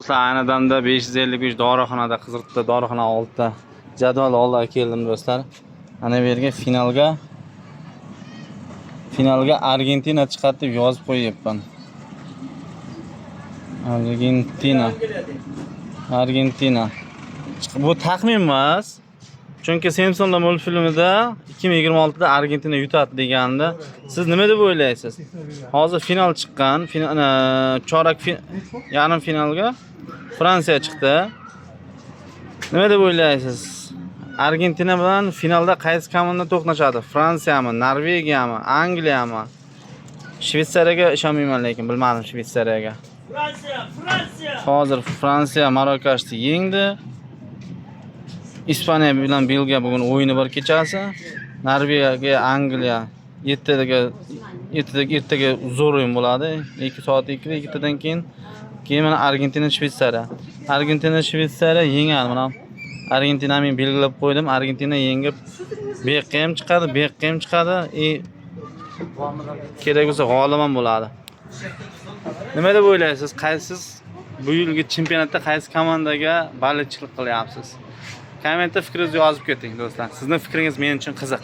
Ayni damda 555 dorixonada, Qizilqitda dorixona oldida, jadval oldiga keldim, do'stlar. Ana bu yerga finalga Argentina chiqadi deb yozib qo'yyapman. Argentina. Argentina. Bu taxmin emas. Chunki Simpsonlar multfilmida 2026 da Argentina yutadi deganda, siz nima deb o'ylaysiz? Hozir final chiqqan, final, chorak yarim finalga Fransiya chiqdi. Nima deb o'ylaysiz? Argentina bilan finalda qaysi komanda to'qnashadi? Fransiyami, Norvegiyami, Angliyami? Shvetsariyaga ishonmayman lekin, bilmadim Shvetsariyaga. Fransiya, Fransiya. Hozir Fransiya Marokashni yengdi. Ispaniya bilan Belgiya bugun o'yini bor kechasi. Norvegiya, Angliya 7daga 7da, ertaga zo'r o'yin bo'ladi. 2 soat 2da, 2tadan keyin. Keyin mana Argentina, Shvetsariya. Argentina, Shvetsariya yengadi mana. Argentina men belgilab qo'ydim. Argentina yengib bu yoqqa ham chiqadi, bu yoqqa ham chiqadi. И kerak bo'lsa g'olib ham bo'ladi. Nima deb o'ylaysiz? Qaysiz bu yilgi chempionatda qaysi komandaga болельщик lik qilyapsiz? Kommentda fikringizni yozib keting, do'stlar. Sizning fikringiz men uchun qiziq.